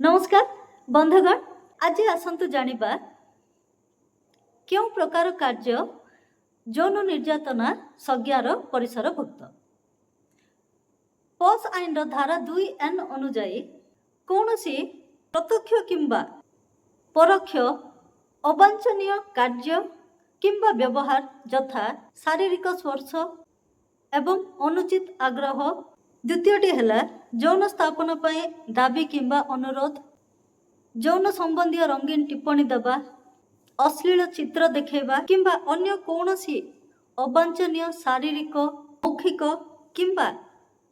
ନମସ୍କାର ବନ୍ଧୁଗଣ, ଆଜି ଆସନ୍ତୁ ଜାଣିବା କେଉଁ ପ୍ରକାର କାର୍ଯ୍ୟ ଯୌନ ନିର୍ଯାତନା ସଂଜ୍ଞାର ପରିସରଭୁକ୍ତ। ପସ୍ ଆଇନର ଧାରା 2 ଏନ୍ ଅନୁଯାୟୀ କୌଣସି ପ୍ରତ୍ୟକ୍ଷ କିମ୍ବା ପରୋକ୍ଷ ଅବାଞ୍ଛନୀୟ କାର୍ଯ୍ୟ କିମ୍ବା ବ୍ୟବହାର, ଯଥା ଶାରୀରିକ ସ୍ପର୍ଶ ଏବଂ ଅନୁଚିତ ଆଗ୍ରହ। ଦ୍ୱିତୀୟଟି ହେଲା ଯୌନ ସ୍ଥାପନ ପାଇଁ ଦାବି କିମ୍ବା ଅନୁରୋଧ, ଯୌନ ସମ୍ବନ୍ଧୀୟ ରଙ୍ଗୀନ ଟିପ୍ପଣୀ ଦେବା, ଅଶ୍ଳୀଳ ଚିତ୍ର ଦେଖାଇବା କିମ୍ବା ଅନ୍ୟ କୌଣସି ଅବାଞ୍ଛନୀୟ ଶାରୀରିକ, ମୌଖିକ କିମ୍ବା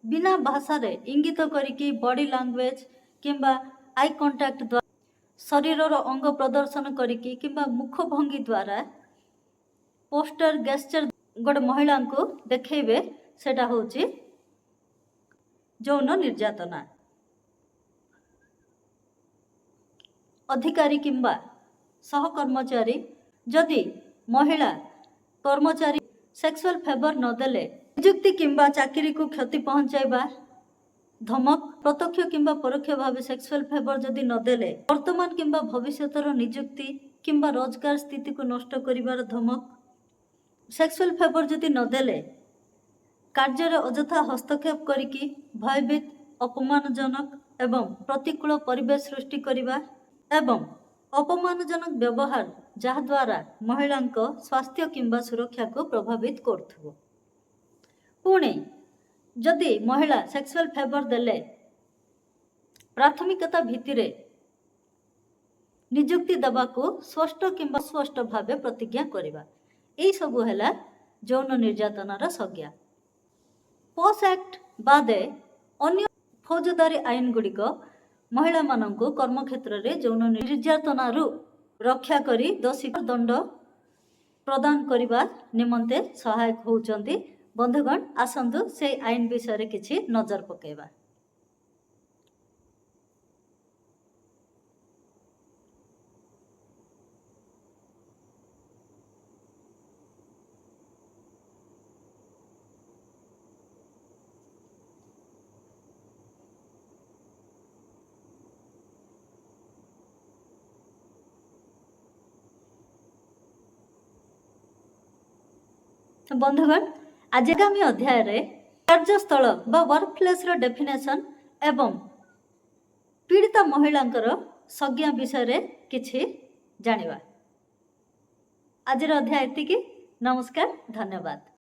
ବିନା ଭାଷାରେ ଇଙ୍ଗିତ କରିକି ବଡି ଲାଙ୍ଗୁଏଜ କିମ୍ବା I contact ଦ୍ୱାରା, ଶରୀରର ଅଙ୍ଗ ପ୍ରଦର୍ଶନ କରିକି କିମ୍ବା ମୁଖଭଙ୍ଗୀ ଦ୍ୱାରା, ପୋଷ୍ଟର ଗେସ୍ଚର ଗୋଟେ ମହିଳାଙ୍କୁ ଦେଖେଇବେ, ସେଇଟା ହେଉଛି ଯୌନ ନିର୍ଯାତନା। ଅଧିକାରୀ କିମ୍ବା ସହକର୍ମଚାରୀ ଯଦି ମହିଳା କର୍ମଚାରୀ ସେକ୍ସୁଆଲ ଫେଭର ନଦେଲେ ନିଯୁକ୍ତି କିମ୍ବା ଚାକିରିକୁ କ୍ଷତି ପହଞ୍ଚାଇବା ଧମକ, ପ୍ରତ୍ୟକ୍ଷ କିମ୍ବା ପରୋକ୍ଷ ଭାବେ ସେକ୍ସୁଆଲ ଫେଭର ଯଦି ନଦେଲେ ବର୍ତ୍ତମାନ କିମ୍ବା ଭବିଷ୍ୟତର ନିଯୁକ୍ତି କିମ୍ବା ରୋଜଗାର ସ୍ଥିତିକୁ ନଷ୍ଟ କରିବାର ଧମକ, ସେକ୍ସୁଆଲ ଫେଭର ଯଦି ନଦେଲେ କାର୍ଯ୍ୟରେ ଅଯଥା ହସ୍ତକ୍ଷେପ କରିକି ଭୟଭୀତ, ଅପମାନଜନକ ଏବଂ ପ୍ରତିକୂଳ ପରିବେଶ ସୃଷ୍ଟି କରିବା ଏବଂ ଅପମାନଜନକ ବ୍ୟବହାର ଯାହାଦ୍ୱାରା ମହିଳାଙ୍କ ସ୍ୱାସ୍ଥ୍ୟ କିମ୍ବା ସୁରକ୍ଷାକୁ ପ୍ରଭାବିତ କରୁଥିବ। ପୁଣି ଯଦି ମହିଳା ସେକ୍ସୁଆଲ ଫେଭର ଦେଲେ ପ୍ରାଥମିକତା ଭିତ୍ତିରେ ନିଯୁକ୍ତି ଦେବାକୁ ସ୍ପଷ୍ଟ କିମ୍ବା ଅସ୍ପଷ୍ଟ ଭାବେ ପ୍ରତିଜ୍ଞା କରିବା, ଏଇସବୁ ହେଲା ଯୌନ ନିର୍ଯାତନାର ସଂଜ୍ଞା। ପସ୍ ଆକ୍ଟ ବାଦେ ଅନ୍ୟ ଫୌଜଦାରୀ ଆଇନ ଗୁଡ଼ିକ ମହିଳାମାନଙ୍କୁ କର୍ମକ୍ଷେତ୍ରରେ ଯୌନ ନିର୍ଯାତନାରୁ ରକ୍ଷା କରି ଦୋଷୀ ଦଣ୍ଡ ପ୍ରଦାନ କରିବା ନିମନ୍ତେ ସହାୟକ ହେଉଛନ୍ତି। ବନ୍ଧୁଗଣ, ଆସନ୍ତୁ ସେଇ ଆଇନ ବିଷୟରେ କିଛି ନଜର ପକାଇବା। ବନ୍ଧୁଗଣ, ଆଜି ଆଗାମୀ ଅଧ୍ୟାୟରେ କାର୍ଯ୍ୟସ୍ଥଳ ବା ୱାର୍କ ପ୍ଲେସ୍ର ଡେଫିନେସନ୍ ଏବଂ ପୀଡ଼ିତ ମହିଳାଙ୍କର ସଂଜ୍ଞା ବିଷୟରେ କିଛି ଜାଣିବା। ଆଜିର ଅଧ୍ୟାୟ ଏତିକି। ନମସ୍କାର, ଧନ୍ୟବାଦ।